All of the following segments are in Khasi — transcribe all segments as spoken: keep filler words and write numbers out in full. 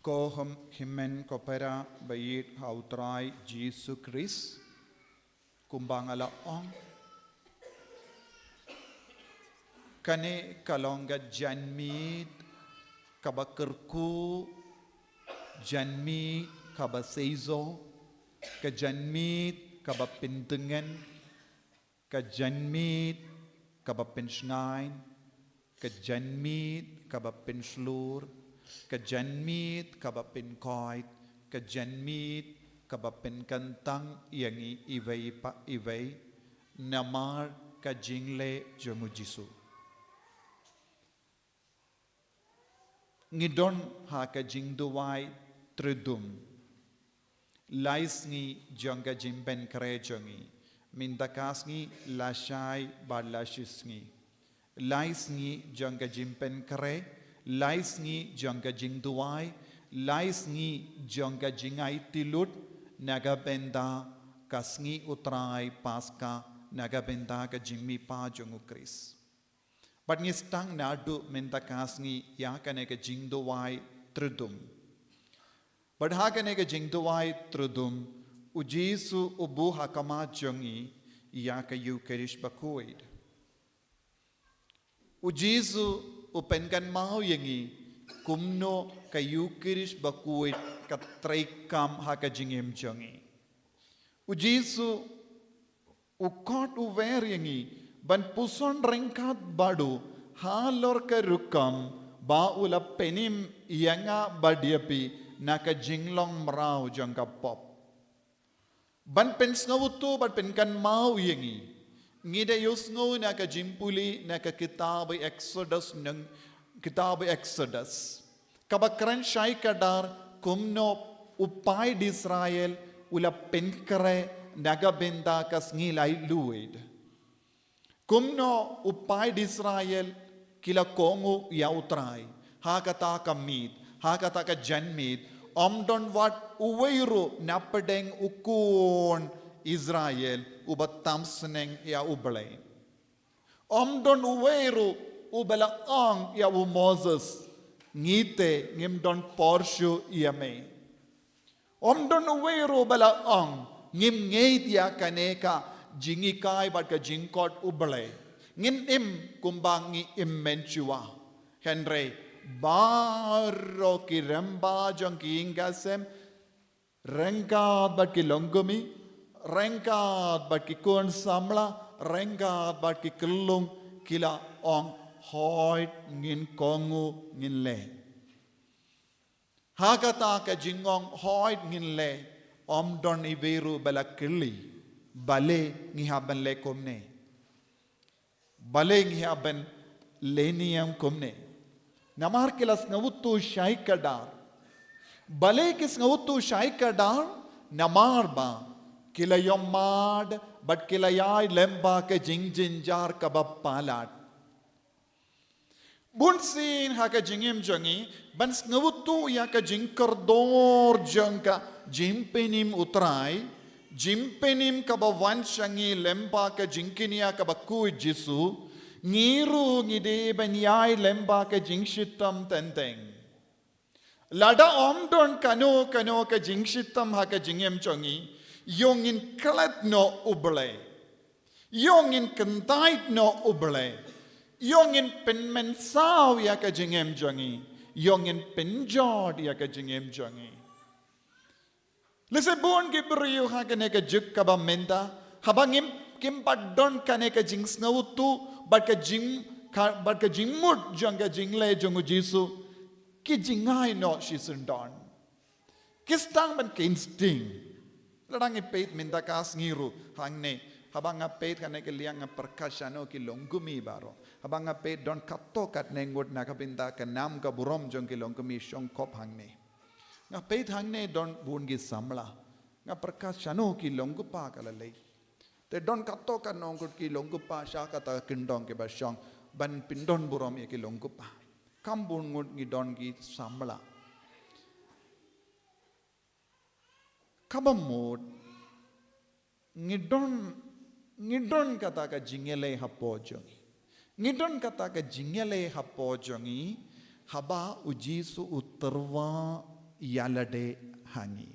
Ko hym-, hynmen ko para ba ïeit ha u Trai Jisu Khrist, kumba nga la ong, kane ka long ka janmiet kaba kyrkhu, janmiet kaba seisoh, ka janmiet kaba pyndyngen, ka janmiet kaba pynshngaiñ, ka janmiet kaba pynshlur, ka janmiet kaba pynkhuid, ka janmiet kaba pynkyntang ïa ngi iwei pa iwei, namar ka jingleh jong u Jisu. Ngi don ha ka jingduwai Triduum. Lai sngi jong ka jingpynkhreh jong ngi. Mynta ka sngi, lashai bad lashisngi. Lai sngi jong ka jingpynkhreh, lai sngi jong ka jingduwai, lai sngi jong ka jingaiti lut na ka bynta ka sngi u Trai Paska, na ka bynta ka jingmihpat jong u Khrist. Bad ngi sdang naduh mynta ka sngi ïa kane ka jingduwai Triduum. Bad ha kane ka jingduwai Triduum, u Jisu u buh ha khmat jong ngi ïa ka Ïukharist bakhuid. U Jisu u pynkynmaw ïa ngi kumno ka Ïukharist bakhuid ka treikam ha ka jingim jong ngi. U Jisu u khot u wer ïa ngi ban puson ryngkat bad u halor ka rukom ba u la pynim ïa nga bad ïa phi na ka jinglong mraw jong ka pop. Ban pynsngewthuh, ban pynkynmaw ïa ngi. Ngi dei ïohsngew na ka jingpule na ka kitab Exodus, nang kitab Exodus. Kaba kren shai kdar kumno u paid Israel u la pynkhreh na ka bynta ka sngi laitluid. Kumno u paid Israel ki la kohnguh ïa u Trai ha kata ka miet, ha kata ka janmiet, ym don wat uwei ruh napdeng u khun Israel uba tam sneng ïa U Blei. Ym don uwei ruh uba la ong ïa u Moses, ngi te ngim don por shuh ïa me. Ym don uwei ruh ba la ong, ngim ngeit ïa kane ka jinghikai bad ka jingkhot U Blei. Ngin im kumba ngi im mynshuwa. Hynrei baroh ki rangbah jong ki ïing ki sem, ryngkat bad ki longkmie, ryngkat bad ki khun samla, ryngkat bad ki khyllung, ki la ong, hooid, ngin kohnguh, ngin leh. Ha kata ka jingong, hooid, ngin leh, ym don iwei ruh ba la kylli, balei ngi hap ban leh kumne? Balei ngi hap ban leh niam kumne? Namar ki la sngewthuh shai kdar. Balei ki sngewthuh shai kdar? Namar ba ki la ïohmad bad ki la ïaid lyngba ka jingjynjar kaba palat. Bunsien ha ka jingim jong ngi, ban sngewthuh ïa ka jingkordor jong ka jingpynim U Trai, jingpynim kaba wan sha ngi lyngba ka jingkñia kaba khuid Jisu, ngi ruh ngi dei ban ïaid lyngba ka jingshitom teng teng. Lada ym don kano kano ka jingshitom ha ka jingim jong ngi, ïoh ngin klet noh U Blei. Ïoh ngin kyntait noh U Blei. Ïoh ngin pynmynsaw ïa ka jingim jong ngi. Ïoh ngin pynjot ïa ka jingim jong ngi. Lehse bun ki briew ha kane ka juk kaba mynta, haba ngim, kim pat don kane ka jingsngewthuh bad ka jing, ka, bad ka jingmut jong ka jingleh jong u Jisu, ki jingai noh shisyndon. Ki sdang ban kheiñ sting. Lada ngi peit mynta ka sngi ruh hangne, haba nga peit kane ka liang nga pyrkhat shano ki longkmie baroh. Haba nga peit don katto katne ngut na ka bynta ka nam ka burom jong ki longkmie shongkop hangne. Nga peit hangne don bun ki samla. Nga pyrkhat shano ki longkpa ka la leit. Te don katto katno ngut ki longkpa sha kata ka kyndong kiba shong ban pyndon burom ïa ki longkpa. Kam bun ngut ngi don ki samla. Kaba mut ngi don, ngi don kata ka jingïaleh hapoh jong ngi. Ngi don kata ka jingïaleh hapoh jong ngi, haba u Jisu u tyrwa ïa lade ha ngi.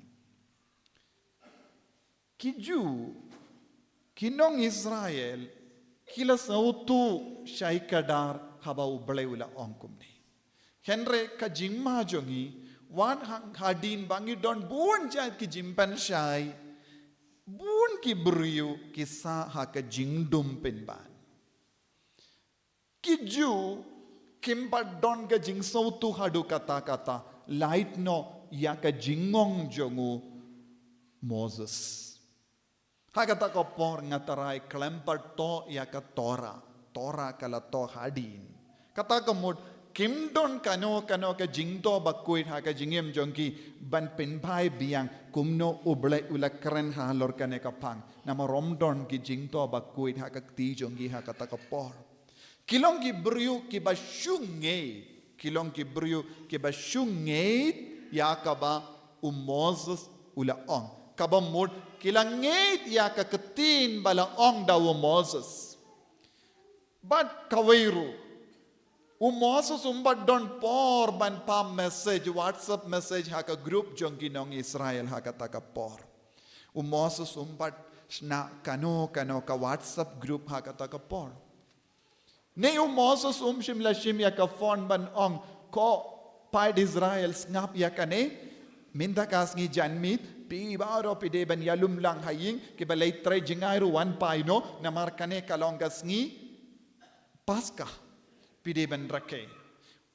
Ki Jiw, ki nong Israel, ki la sngewthuh shai kdar haba U Blei u la ong kumne. Hynrei ka jingma jong ngi, wat hang hadien ba ngi don bun jait ki jingpynshai, bun ki briew ki sah ha ka jingdum pynban. Ki Jiw kim pat don ka jingsngewthuh haduh katta katta, lait noh ïa ka jingong jong u Moses. Ha kata ka por nga tharai khlem pat thoh ïa ka Torah, Torah ka la thoh hadien. Kata ka mut kim don kano kano ka jingthoh bakhuid ha ka jingim jong ki ban pynphai biang kumno U Blei u la kren halor kane ka phang. Namar ym don ki jingthoh bakhuid ha ka kti jong ki ha kata ka por. Ki long ki briew kiba shu ngeit. Ki long ki briew kiba shu ngeit ïa kaba u Moses u la ong. Kaba mut ki la ngeit ïa ka ktien ba la ong da u Moses. Bad kawei ruh, u Moses um pat don por ban phah message, WhatsApp message ha ka group jong ki nong Israel ha kata ka por. U Moses um pat shna kano kano ka WhatsApp group ha kata ka por. Ne u Moses um shym la shim ïa ka phone ban ong, ko paid Israel, sngap ïa kane, mynta ka sngi janmiet phi baroh phi dei ban ïalum lang ha ïing, kiba leit trei jngai ruh wan phai noh, namar kane ka long ka sngi Paskha, phi dei ban rakhe.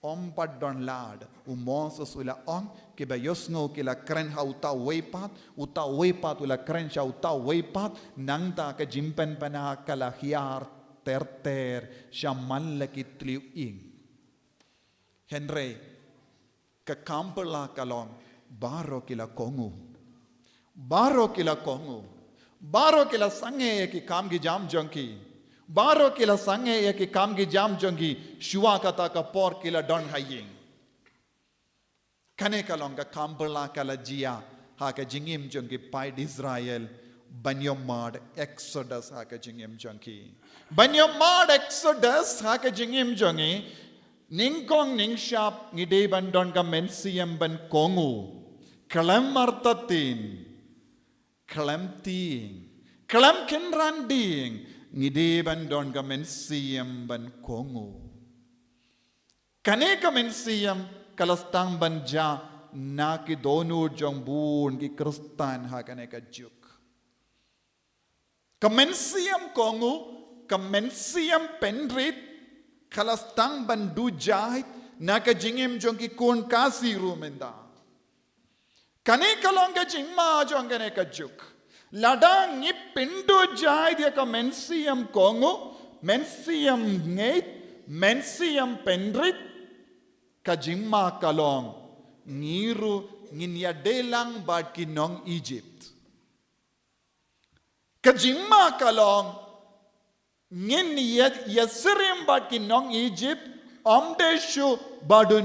Ym pat don lad. U Moses u la ong, kiba ïohsngew ki la kren ha uta uwei pat, uta uwei pat u la kren sha uta uwei pat, nangta ka jingpynpaw ka la hiar ter ter sha man la ki tliw ïing. Hynrei ka kam pyrla ka long, baroh ki la kohnguh. Baroh ki la kohnguh. Baroh ki la sangeh ïa ki kam ki jam jong ki. Baroh ki la sangeh ïa ki kam ki jam jong ki, shuwa kata ka por ki la don ha ïing. Kane ka long ka kam pyrla ka la jia ha ka jingim jong ki paid Israel, ban ïohmad Exodus ha ka jingim jong ki. Ban ïohmad Exodus ha ka jingim jong ngi, nyngkong nyngshap ngi dei ban don ka mynsiem ban kohnguh. Khlem artatien, khlem tieng, khlem kynran dieng, ngi dei ban don ka mynsiem ban kohnguh. Kane ka mynsiem ka la sdang ban jia na ki dohnud jong bun ki Khristan ha kane ka juk. Ka mynsiem kohnguh, ka mynsiem pynrit, ka la sdang ban duh jait na ka jingim jong ki khun Khasi ruh mynta. Kane ka long ka jingma jong kane ka juk. Lada ngi pynduh jait ïa ka mynsiem kohnguh, mynsiem ngeit, mynsiem pynrit, ka jingma ka long, ngi ruh ngin ïadei lang bad ki nong Egypt. Ka jingma ka long, ngin ïa, ïa syriem bad ki nong Egypt, ym dei shuh bad u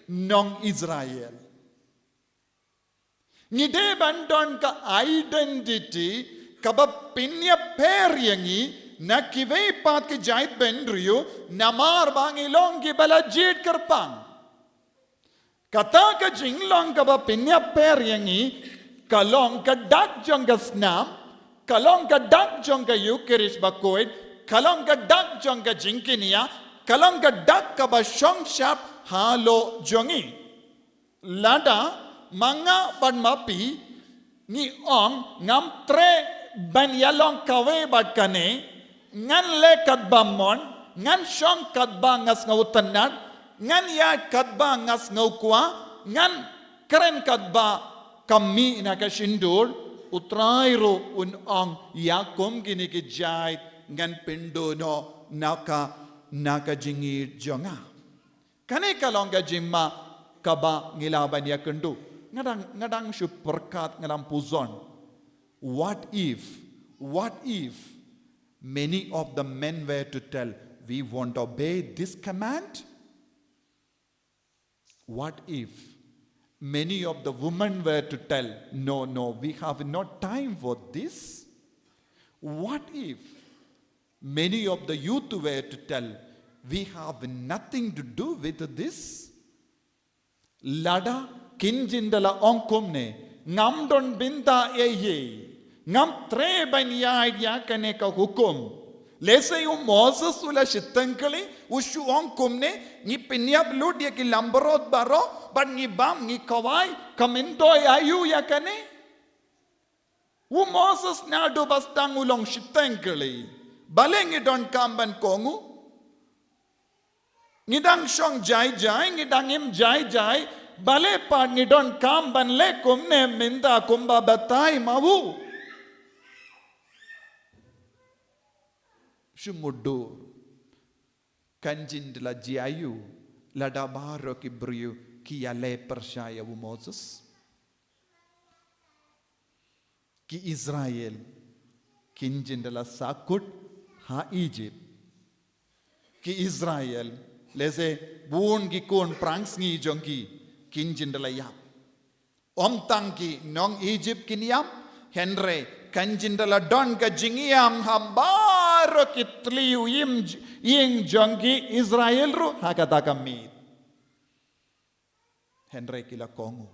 nong Israel. Ngi dei ban don ka identity kaba pynïapher ïa ngi na kiwei pat ki jait bynriew, namar ba ngi long kiba la jied kyrpang. Kata ka jinglong kaba pynïapher ïa ngi, ka long ka dak jong ka snam, ka long ka dak jong ka Eucharist bakhuid, ka long ka dak jong ka jingkynïa, ka long ka dak kaba shong shap halor jong ngi. Lada ma nga bad ma phi ngi ong, ngam treh ban ïalong kawei bad kane, ngan leh katba mon, ngan shong katba nga sngewtynnat, ngan ïaid katba nga sngewkwah, ngan kren katba ka mih na ka shyntur, U Trai ruh un ong, ïa kum kine ki jait ngan pynduh noh na ka, na ka jingïeit jong nga. Kane ka long ka jingma kaba ngi lah ban ïakynduh. Nga dang, nga dang shu pyrkhat, nga dang puzon. What if, what if many of the men were to tell, "We won't obey this command"? What if many of the women were to tell, "No, no, we have no time for this"? What if many of the youth were to tell, "We have nothing to do with this"? Lada Kin jin da la ong kumne, ngam don bynta ïa ïei, ngam treh ban ïaid ïa kane ka hukum. Lehse u Moses u la shiteng kylli, u shu ong kumne, ngi pynïap lut ïa ki langbrot baroh, bad ngi bam ngi khawai, ka myntoi aïu ïa kane? U Moses naduh ba sdang u long shiteng kylli. Balei ngi donkam ban kohnguh? Ngi dang shong jai jai, ngi dang im jai jai. Balei pat ngi donkam ban leh kumne mynta kumba batai ma u? Shu mutdur. Kan jin da la jia ïa u, lada baroh ki briew ki ïaleh pyrshah ïa u Moses. Ki Israel, kin jin da la sahkut ha Egypt. Ki Israel, lehse bun ki khun pyrshang sngi jong ki, kin jin da la ïap. Ym tang ki nong Egypt kin ïap, hynrei kan jin da la don ka jingïam ha baroh ki tliw im j-, ïing jong ki Israel ruh ha kata ka miet. Hynrei ki la kohnguh,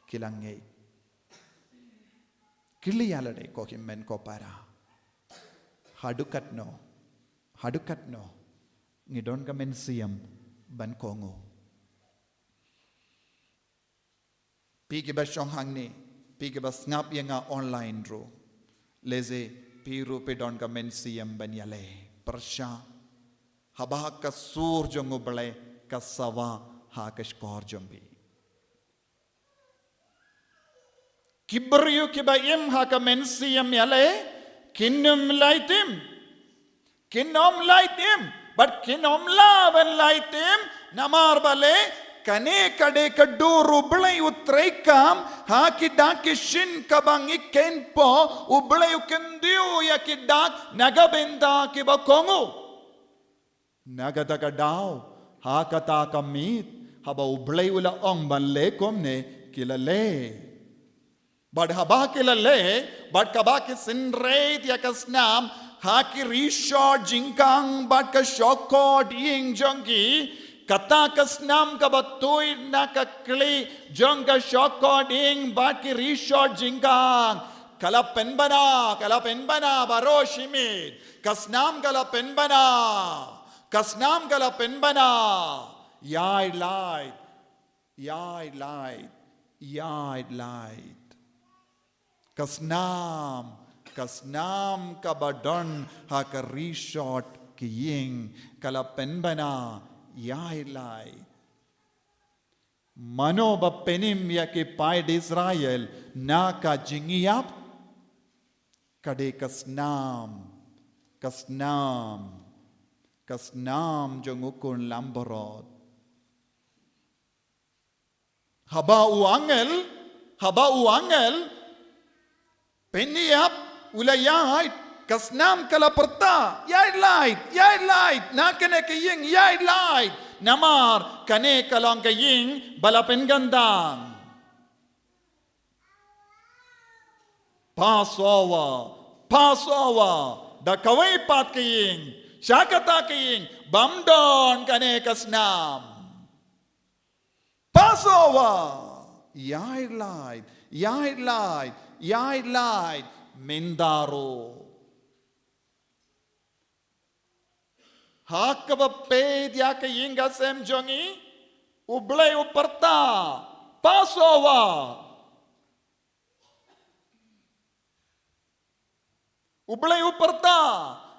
ki la ngeit. Kylli ïa lade ko hynmen ko para. Haduh katno, haduh katno ngi don ka mynsiem ban kohnguh. Phi kiba shong hangne, phi kiba sngap ïa nga online ruh. Lehse phi ruh phi don ka mynsiem ban ïaleh pyrshah. Haba ka sur jong U Blei ka sawa ha ka shkor jong phi. Ki briew kiba im ha ka mynsiem ïaleh, kin ym lait im. Kin ym lait im, bad kin ym lah ban lait im, namar balei, kane ka dei ka dur U Blei u treikam, ha ki dak ki shin kaba ngi kynpoh, U Blei u kyntiew ïa ki dak, na ka bynta kiba kohnguh. Na kata ka daw, ha kata ka miet, haba U Blei u la ong ban leh kumne, ki la leh. Bad haba ki la leh, bad kaba ki synreit ïa ka snam, ha ki rishot jingkang bad ka shokot ïing jong ki, kata ka snam kaba tuid na ka khlieh jong ka shokot ïing bad ki rishot jingkang. Ka la pynbna, ka la pynbna baroh shi miet. Ka snam ka la pynbna, ka snam ka la pynbna. Ïaid lait. Ïaid lait, ïaid lait. Ka snam, ka snam kaba don ha ka rishot ki ïing, ka la pynbna, ïaid lait. Mano ba pynim ïa ki paid Israel na ka jingïap? Ka dei ka snam, ka snam, ka snam jong u khun langbrot. Haba u angel, haba u angel pynïap u la ïaid, ka snam ka la pyrta, ïaid lait, ïaid lait, na kane ka ïing ïaid lait. Namar kane ka long ka ïing ba la pynkyntang. Passover, Passover, da kawei pat ka ïing, sha kata ka ïing, bym don kane ka snam. Passover, ïaid lait, ïaid lait, ïaid lait, mynta ruh. Ha kaba peit ïa ka ïing ka sem jong ngi, U Blei u pyrta, Passover. U Blei u pyrta,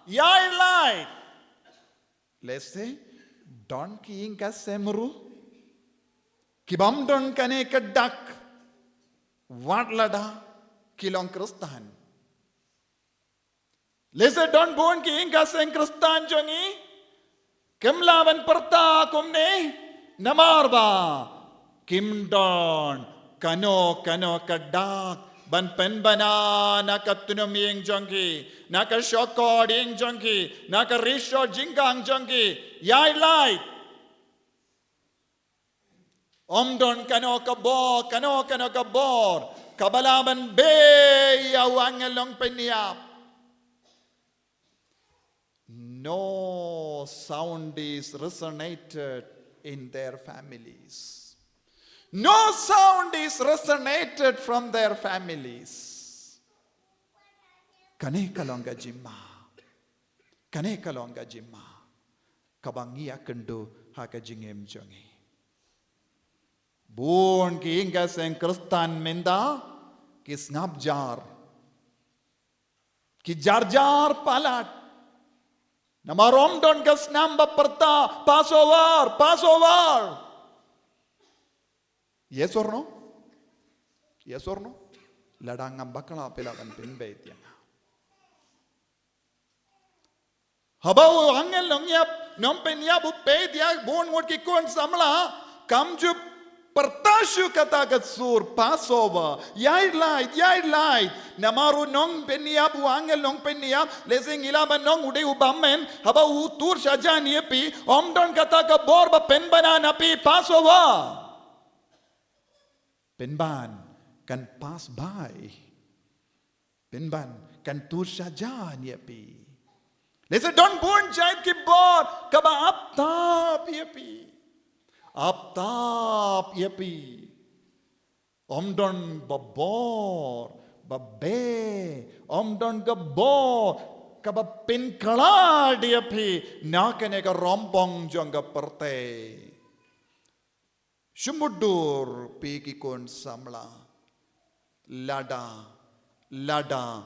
ïaid lait. Lehse don ki ïing ka sem ruh ki bym don kane ka dak, wat lada ki long Khristan. Lehse don bun ki ïing ka sem Khristan jong ngi kim lah ban pyrta kumne, namar ba kim don kano kano ka dak ban pynbna na ka tnum ïing jong ki, na ka shokot ïing jong ki, na ka rishot jingkang jong ki. Ïaid lait. Ym don kano ka bor, kano kano ka bor kaba lah ban beh ïa u angel longpynïap. No sound is resonated in their families. No sound is resonated from their families. Kane ka long ka jingma. Kane ka long ka jingma kaba ngi ïakynduh ha ka jingim jong ngi. Bun ki ïing ka seng Khristan mynta ki sngap jar, ki jar jar palat. Namar ym don ka snam ba pyrta, Passover, Passover. Yes or no? Yes or no? Lada ngam bakla, phi lah ban pynbeit ïa nga. Haba u angel nongïap, nongpynïap u peit ïa bun ngut ki khun samla, kam ju pyrta shuh kata ka sur Passover. Ïaid lait, ïaid lait. Namar u nongpynïap, u angel nongpynïap, lehse ngi lah ban ong u dei u bymman, haba u tur shajan ïa phi, ym don kata ka bor ba pynbna na phi Passover. Pynban kan pass by. Pynban kan tur shajan ïa phi. Lehse don bun jait ki bor kaba ap tap ïa phi. Ap tap ïa phi. Ym don ba bor ba beh, ym don ka bor kaba pynkhlad ïa phi na kane ka rympong jong ka pyrthei. Shu mutdur, phi ki khun samla. Lada, lada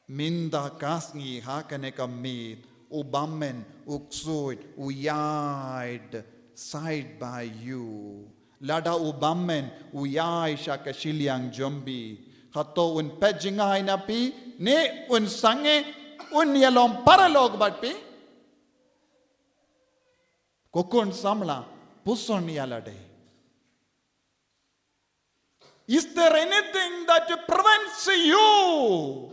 mynta ka sngi ha kane ka miet, u bymman, u ksuid, u ïaid side by you. Lada u bymman u ïaid sha ka shiliang jong phi, hato un peit jngai na phi, ne un sangeh, un ïalong paralok bad phi? Ko khun samla, puson ïa lade. Is there anything that prevents you?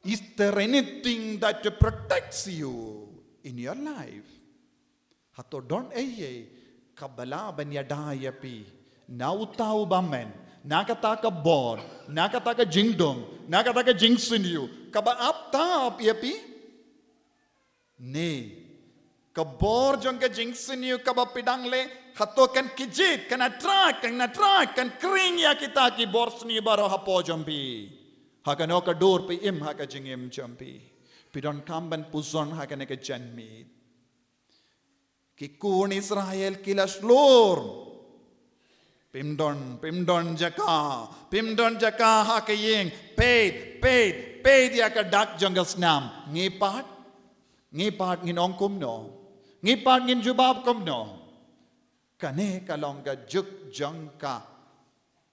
Is there anything that protects you in your life? Hato don ei ei kaba lah ban ïada ïa phi na uta u bymman, na kata ka bor, na kata ka jingdum, na kata ka jingsniew kaba ap tap ïa phi? Ne ka bor jong ka jingsniew kaba phi dang leh, hato kan kjit, kan attract, kan attract, kan khring ïa kita ki bor sniew baroh hapoh jong phi? Ha kano ka dur phi im ha ka jingim jong phi, phi donkam ban puson ha kane ka janmiet. Ki khun Israel ki la shlur. Phim don, phim don jaka, phim don jaka ha ka ïing. Peit, peit, peit ïa ka dak jong ka snam. Ngi pat, ngi pat ngin ong kumno? Ngi pat ngin jubab kumno? Kane ka long ka juk jong ka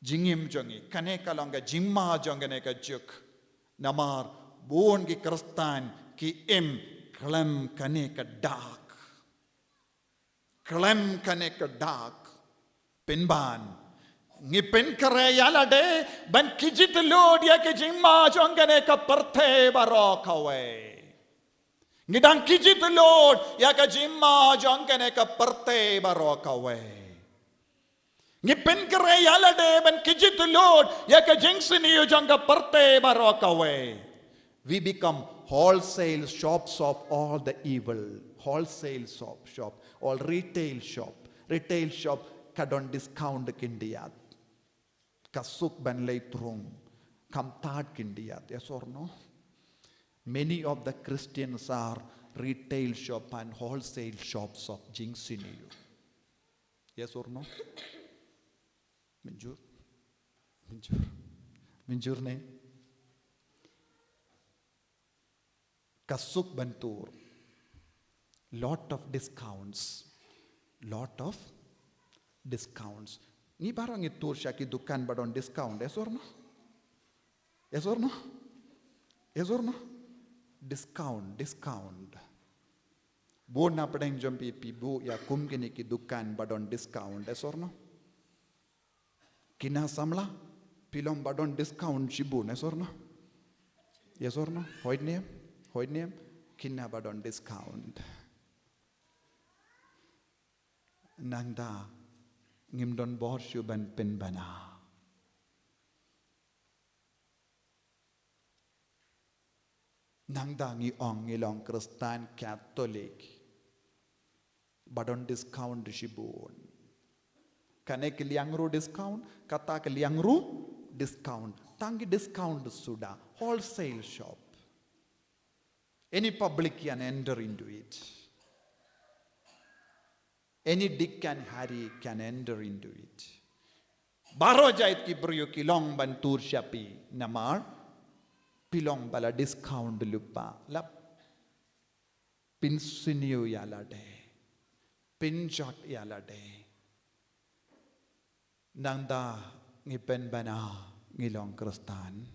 jingim jong ngi. Kane ka long ka jingma jong kane ka juk. Namar bun ki Khristan ki im khlem kane ka dak. Khlem kane ka dak. Pynban, ngi pynkhreh ïa lade ban kjit lut ïa ka jingma jong kane ka pyrthei baroh kawei. Ngi dang kjit lut ïa ka jingma jong kane ka pyrthei baroh kawei. Ngi pynkhreh ïa lade ban kjit lut ïa ka jingsniew jong ka pyrthei baroh kawei. We become wholesale shops of all the evil. Wholesale shop, shop, all retail shop. Retail shop ka don discount khyndiat. Ka suk ban leit rung, kam tad khyndiat, yes or no? Many of the Christians are retail shop and wholesale shops of jingsniew. Yes or no? Mynjur? Mynjur? Mynjur ne? Ka suk ban tur. Lot of discounts. Lot of discounts. Ngi baroh ngi tur sha ki dukan ba don discount, yes or no? Yes or no? Yes or no? Discount, discount. Bun na pdeng jong phi, phi buh ïa kum kine ki dukan ba don discount, yes or no? Kine samla, phi long ba don discount shibun, yes or no? Yes or no? Hooid ne em? Hooid ne em? Kine ba don discount. Nangta ngim don bor shuh ban pynbna. Nangta ngi ong ngi long Khristan Katholik ba don discount shibun. Kane ka liang ruh discount, kata ka liang ruh discount. Tang ki discount suda, wholesale shop. Any public can enter into it. Any Dick and Harry can enter into it. Baroh jait ki briew ki long ban tur sha phi, namar phi long ba la discount lypa, la pynsniew ïa lade, pynjot ïa lade. Nangta ngi pynbna ngi long Khristan.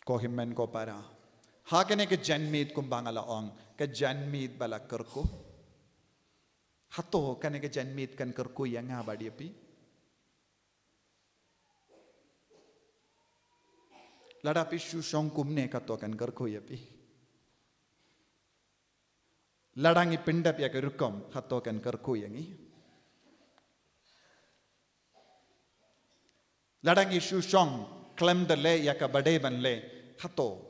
Ko hynmen ko para, ha kane ka janmiet kumba nga la ong, ka janmiet ba la kyrkhu. Hato kane ka janmiet kan kyrkhu ïa nga bad ïa phi? Lada phi shu shong kumne, hato kan kyrkhu ïa phi? Lada ngi pyndep ïa ka rukom, hato kan kyrkhu ïa ngi? Lada ngi shu shong khlem da leh ïa kaba dei ban leh, hato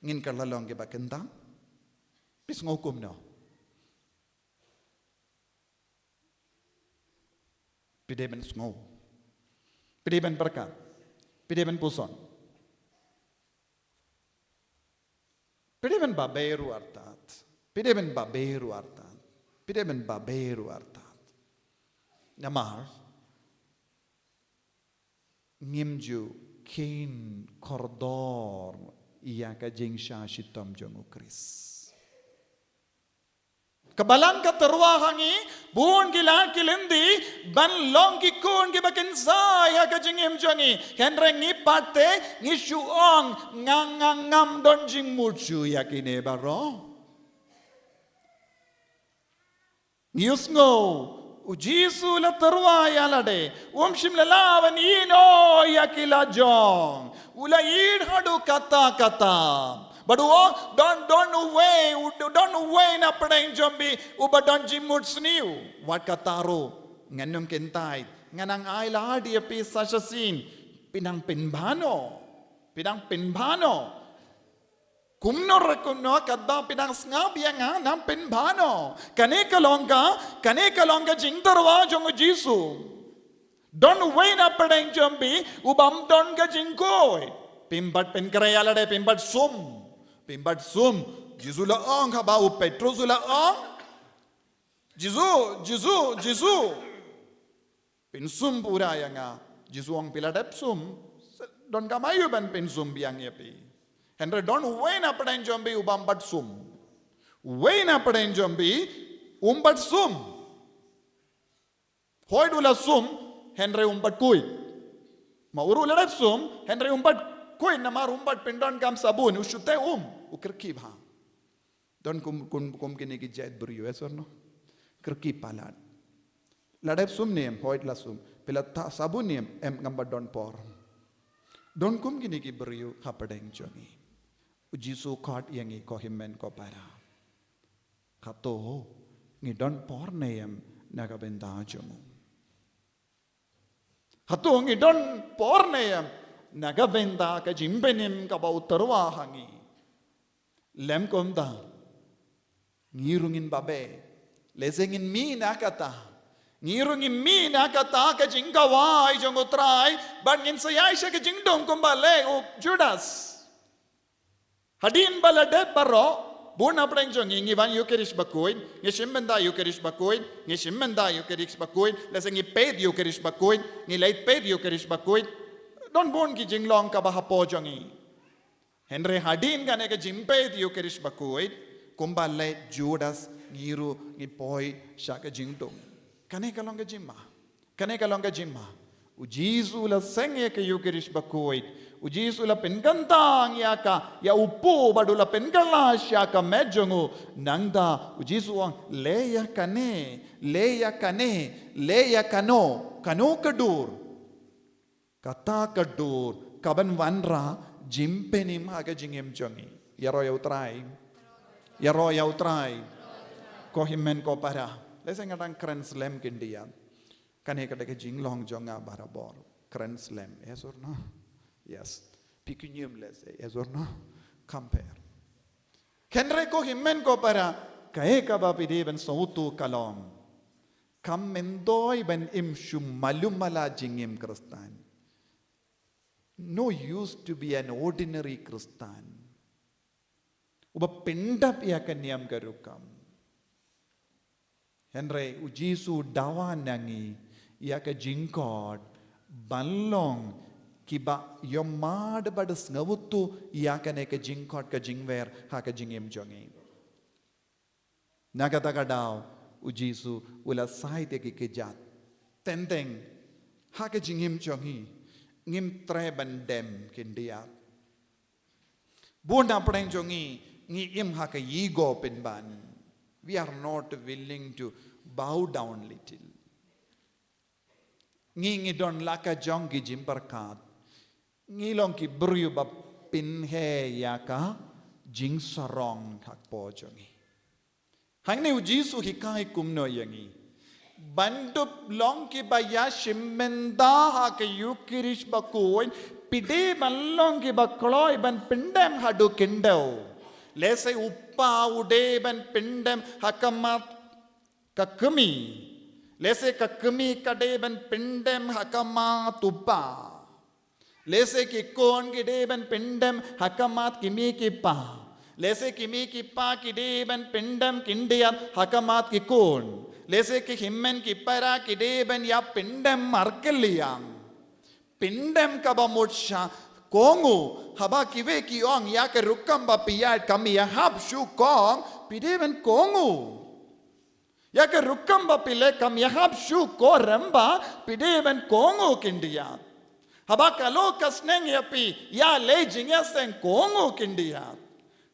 ngin kylla long kiba kyntang? Phi sngew kumno? Phi dei ban sngew, phi dei ban pyrkhat, phi dei ban puson. Phi dei ban babe ruh artat. Phi dei ban babe ruh artat. Phi dei ban babe ruh artat. Namar ngim ju kheiñ kordor ïa ka jingshah shitom jong u Khrist. Ka Balang ka tyrwa ha ngi, bun ki lad ki lynti, ban long ki khun kiba kynsai ha ka jingim jong ngi. Hynrei ngi pat te, ngi shu ong, nga, nga ngam don jingmut shuh ïa kine baroh. Ngi ïohsngew, u Jisu u la tyrwa ïa lade, um shym la lah ban ïehnoh ïa ki lajong. U la ïehnoh haduh katta katta. Bad u ong, don, don uwei, u, don uwei na pdeng jong phi uba don jingmut sniew. Wat kata ruh, ngan ym kyntait, ngan nang ai lad ïa phi sa shisien, phi nang pynbha noh. Phi nang pynbha noh. Kumno re kumno, katba phi dang sngap ïa nga, nang pynbha noh. Kane ka long ka, kane ka long ka jingtyrwa jong u Jisu. Don uwei na pdeng jong phi, u bym don ka jingkhuid. Phim pat pynkhreh ïa lade, phim pat sum. Phim pat sum. Jisu la ong, haba u Petros u la ong. Jisu, Jisu, Jisu. Pynsum pura ïa nga. Jisu ong phi la dep sum. Donkam aïu ban pynsum biang ïa phi. Hynrei don uwei na pdeng jong phi u bym pat sum. Uwei na pdeng jong phi um pat sum. Hooid u la sum, hynrei um pat khuid. Ma u ruh u la dep sum, hynrei um pat khuid namar um pat pyndonkam sabun, u shu teh um, u kyrkieh bha. Don kum, kum, kum kine ki jait briew, yes or no? Kyrkieh palat. La dep sum ne em, hooid la sum. Phi la tah sabun ne em, em ngam pat don por. Don kum kine ki briew hapdeng jong ngi. U Jisu u khot ïa ngi ko hynmen ko para. Hato ngi don por ne em na ka bynta jong u? Hato ngi don por ne em na ka bynta ka jingpynim kaba u tyrwa ha ngi? Lym kumta, ngi ruh ngin babe. Lehse ngin mih na kata. Ngi ruh ngin mih na kata ka jingkhawai jong u Trai, bad ngin sa ïaid sha ka jingdum kumba leh u Judas. Hadien ba la dep baroh, bun na pdeng jong ngi ngi wan Ïukharist Bakhuid, ngi shim bynta Ïukharist Bakhuid, ngi shim bynta Ïukharist Bakhuid, lehse ngi peit Ïukharist Bakhuid, ngi leit peit Ïukharist Bakhuid. Don bun ki jinglong kaba hapoh jong ngi. Hynrei hadien kane ka jingpeit Ïukharist Bakhuid, kumba leh Judas ngi ruh ngi poi sha ka jingdum. Kane ka long ka jingma. Kane ka long ka jingma. U Jisu u la seng ïa ka Ïukharist Bakhuid. U Jisu u la pynkyntang ïa ka, ïa u pop bad u la pynkylla sha ka met jong u. Nangta u Jisu u ong leh ïa kane, leh ïa kane, leh ïa kano, kano ka dur. Kata ka dur kaban wanrah jingpynim ha ka jingim jong ngi. Ïaroh ïa u Trai. Ïaroh ïa u Trai. Ko hynmen ko para. Lehse nga dang kren slem khyndiat. Kane ka dei ka jinglong jong nga barabor. Kren slem. Yes or no? Yes. Phi kynñium lehse. Yes or no? Compare. Hynrei ko hynmen ko para, Kaei kaba phi dei ban sngewthuh ka long, kam myntoi ban im shu malu mala jingim Khristan. No use to be an ordinary Khristan uba pyndap ïa ka niam ka rukom. Hynrei u Jisu u dawa na ngi ïa ka jingkhot ban long kiba ïohmad bad sngewthuh ïa kane ka jingkhot ka jingwer ha ka jingim jong ngi. Na kata ka daw u Jisu u la said ïa ki kjat. Teng teng ha ka jingim jong ngi ngim treh ban dem khyndiat. Bun na pdeng jong ngi ngi im ha ka ego pynban. We are not willing to bow down little. Ngi ngi don la ka jong ki jingpyrkhat. Ngi long ki briew ba pynheh ïa ka jingsarong hapoh jong ngi. Hangne u Jisu u hikai kumno ïa ngi? Ban dup long kiba ïa shim bynta ha ka Ïukharist bakhuid, phi dei ban long kiba kloi ban pyndem haduh khyndew. Lehse u kpa u dei ban pyndem ha khmat ka kmie. Lehse ka kmie ka dei ban pyndem ha khmat u kpa. Lehse ki khun ki dei ban pyndem ha khmat ki mei ki pa. Lehse ki mei ki pa ki dei ban pyndem khyndiat ha khmat ki khun. Lehse ki hynmen ki para ki dei ban ïa pyndem markylliang. Pyndem kaba mut sha kohnguh, haba kiwei ki ong ïa ka rukom ba phi ïaid kam ïahap shuh kong, phi dei ban kohnguh. Ïa ka rukom ba phi leh kam ïahap shuh kong, rymba phi dei ban kohnguh khyndiat. Haba ka lok ka sneng ïa phi ïaleh jingïaseng, kohnguh khyndiat.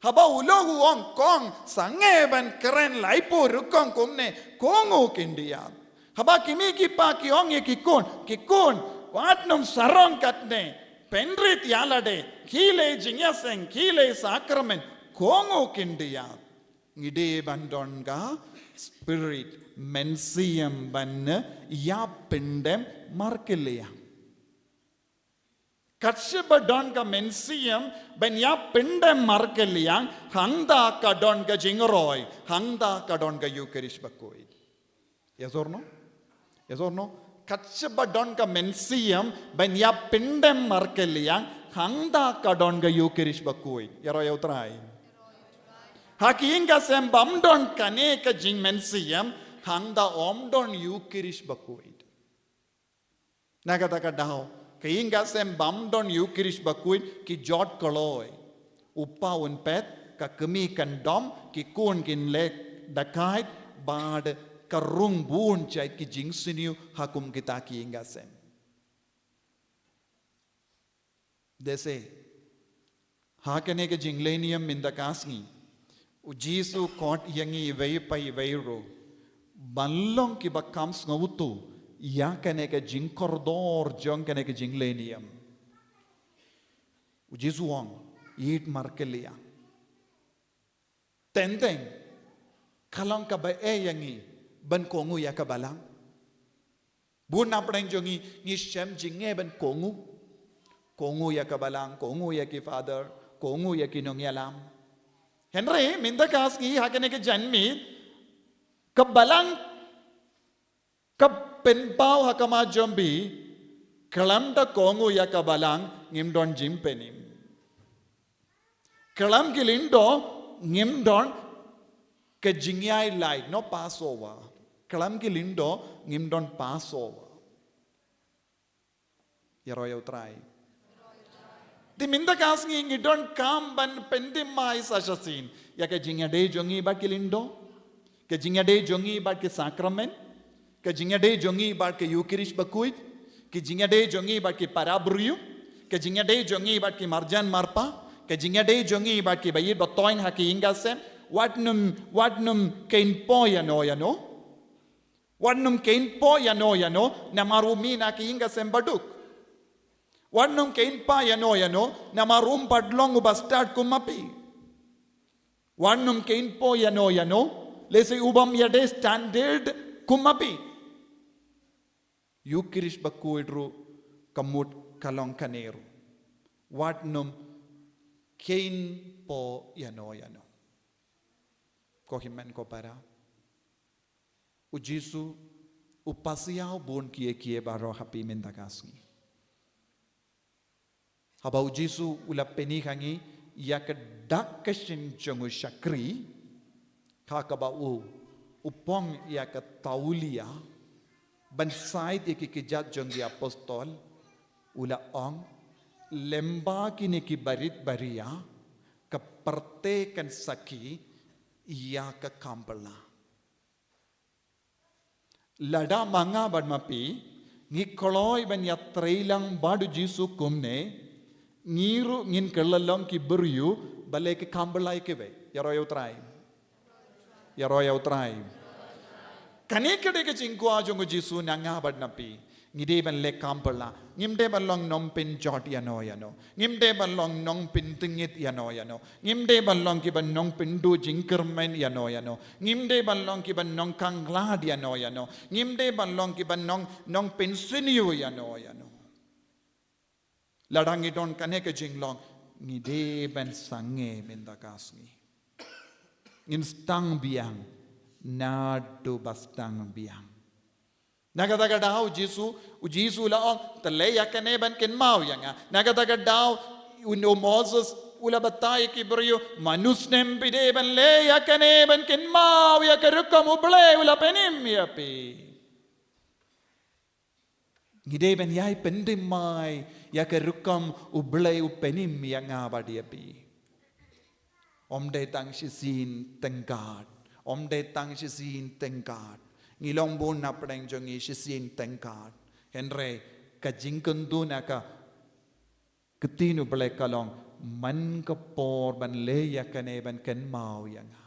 Haba u lok u ong kong sangeh ban kren laiphew rukom kumne, kohnguh khyndiat. Haba ki mei ki pa ki ong ïa ki khun, ki khun, wat nym sarong katne, pynrit ïa lade, khie leh jingïaseng, khie leh sakramen, kohnguh khyndiat. Ngi dei ban don ka spirit mynsiem ban ïa pyndem markylliang. Katba don ka mynsiem ban ïa pyndem markylliang, hangta ka don ka jingroi, hangta ka don ka Ïukharist bakhuid. Yes or no? Yes or no? Katba don ka mynsiem ban ïa pyndem markylliang, hangta ka don ka Ïukharist bakhuid. Ïaroh ïa U Trai. Ha ki ïing ki sem bym don kane ka jingmynsiem, hangta ym don Ïukharist bakhuid. Na kata ka daw, ki ïing ki sem bym don Ïukharist bakhuid ki jot kloi. U kpa un peit, ka kmie kan dom, ki khun kin leh dakait, bad ka rung bun jait ki jingsniew ha kum kita ki ïing ki sem. Dei se, ha kane ka jingleh niam mynta ka sngi, u Jisu u khot ïa ngi iwei pa iwei ruh ban long kiba kham sngewthuh ïa kane ka jingkordor jong kane ka jingleh niam. U Jisu u ong, ïeit markylliang. Teng teng, ka long kaba eh ïa ngi ban kohnguh ïa ka balang. Bun na pdeng jong ngi ngi shem jingeh ban kohnguh. Kohnguh ïa ka balang, kohnguh ïa ki father, kohnguh ïa ki nongïalam. Hynrei mynta ka sngi ha kane ka janmiet, ka balang ka pynpaw ha khmat jong phi, khlem da kohnguh ïa ka balang ngim don jingpynim. Khlem ki lyngdoh ngim don ka jingïaid lait, no Passover. Khlem ki lyngdoh ngim don Passover. Ïaroh ïa U Trai. Te mynta ka sngi ngi donkam ban pynthymmai sa shisien ïa ka jingïadei jong ngi bad ki lyngdoh, ka jingïadei jong ngi bad ki sakramen, ka jingïadei jong ngi bad ka Ïukharist bakhuid, ka jingïadei jong ngi bad ki para briew, ka jingïadei jong ngi bad ki marjan marpa, ka jingïadei jong ngi bad kiba ïeit ba thoiñ ha ki ïing ki sem. Wat nym, wat nym kynpoh ïano ïano. Wat nym kynpoh ïano ïano namar u mih na ki ïing ki sem baduk. Wat nym kynpoh ïano ïano namar um pat long u bastad kum ma phi. Wat nym kynpoh ïano ïano lehse u bym ïadei standard kum ma phi. Ïukharist bakhuid ruh ka mut ka long kane ruh. Wat nym kynpoh ïano ïano. Ko hynmen ko para, u Jisu u pasiaw bun kiei kiei baroh ha phi mynta ka sngi. Haba u Jisu u la pyni ha ngi ïa ka dak ka shin jong u shakri, ha kaba u u pong ïa ka taulia ban said ïa ki kjat jong ki apostol, u la ong, lyngba kine ki barit baria ka pyrthei kan sakhi ïa ka kam bylla. Lada ma nga bad ma phi ngi kloi ban ïatrei lang bad u Jisu kumne, ngi ruh ngin kylla long ki briew ba leh ki kam bylla ïa kiwei. Ïaroh ïa u Trai. Ïaroh ïa u Trai. Kane ka dei ka jingkwah jong u Jisu na nga bad na phi. Ngi dei ban leh kam bylla. Ngim dei ban long nongpynjot ïano ïano. Ngim dei ban long nongpyntngit ïano ïano. Ngim dei ban long kiba nongpynduh jingkyrmen ïano ïano. Ngim dei ban long kiba nongkhanglad ïano ïano. Ngim dei ban long kiba nong, nongpynsniew ïano ïano. Lada ngi don kane ka jinglong, ngi dei ban sangeh mynta ka sngi. Ngin sdang biang, naduh ba sdang biang. Na kata ka daw u Jisu, u Jisu u la ong, to leh ïa kane ban kynmaw ïa nga. Na kata ka daw u Moses u la batai ïa ki briew, mano snem phi dei ban leh ïa kane ban kynmaw ïa ka rukom U Blei u la pynim ïa phi. Ngi dei ban ïai pynthymmai ïa ka rukom U Blei u pynim ïa nga bad ïa phi. Ym dei tang shisien tyngkat. Ym dei tang shisien tyngkat. Ngi long bun na pdeng jong ngi shisien tyngkat. Hynrei ka jingkyntu na ka ktien U Blei ka long, man ka por ban leh ïa kane ban kynmaw ïa nga.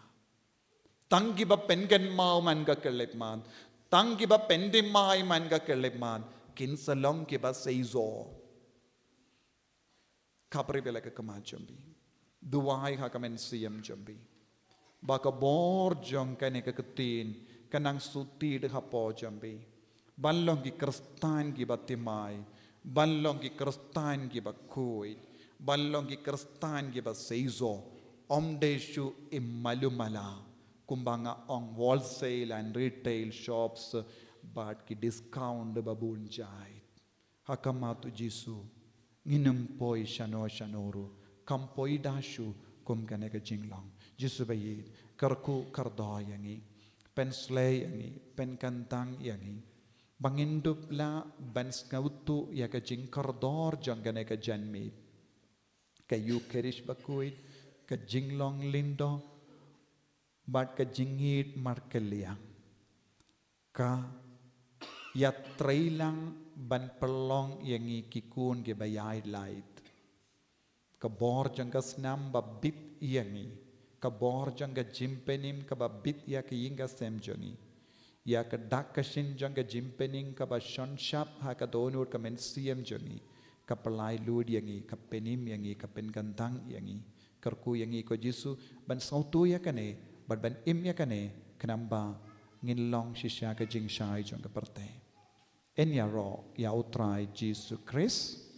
Tang kiba pynkynmaw man ka khyllipmat. Tang kiba pynthymmai man ka khyllipmat. Kin sa long kiba seisoh. Khapri bha ïa ka khmat jong phi. Duwai ha ka mynsiem jong phi. Ba ka bor jong kane ka ktien kan nang sutih hapoh jong phi. Ban long ki Khristan kiba thymmai. Ban long ki Khristan kiba khuid. Ban long ki Khristan kiba seisoh. Ym dei shu im malu mala. Kumba nga ong wholesale and retail shops bad ki discount ba bun jait. Ha khmat u Jisu, ngin ym poi shano shano ruh, kam poi da shuh kum kane ka jinglong. Jisu ba ïeit, kyrkhu kyrdoh ïa ngi, pynsleh ïa ngi, pynkyntang ïa ngi. Ba ngin dup lah ban sngewthuh ïa ka jingkordor jong kane ka janmiet. Ka Eukharist bakhuid, ka jinglong lyngdoh, bad ka jingïeit markylliang. Ka ïatreilang ban pynlong ïa ngi ki khun kiba ïaid lait. Ka bor jong ka snam ba bit ïa ngi. Ka bor jong ka jingpynim kaba bit ïa ka ïing ka sem jong ngi. Ïa ka dak ka shin jong ka jingpynim kaba shon shap ha ka dohnud ka mynsiem jong ngi. Ka pynlait lut ïa ngi, ka pynim ïa ngi, ka pynkyntang ïa ngi. Kyrkhu ïa ngi ko Jisu, ban sngewthuh ïa kane, bad ban im ïa kane, khnang ba ngin long shisha ka jingshai jong ka pyrthei. Yn ïaroh ïa u Trai Jisu Khrist,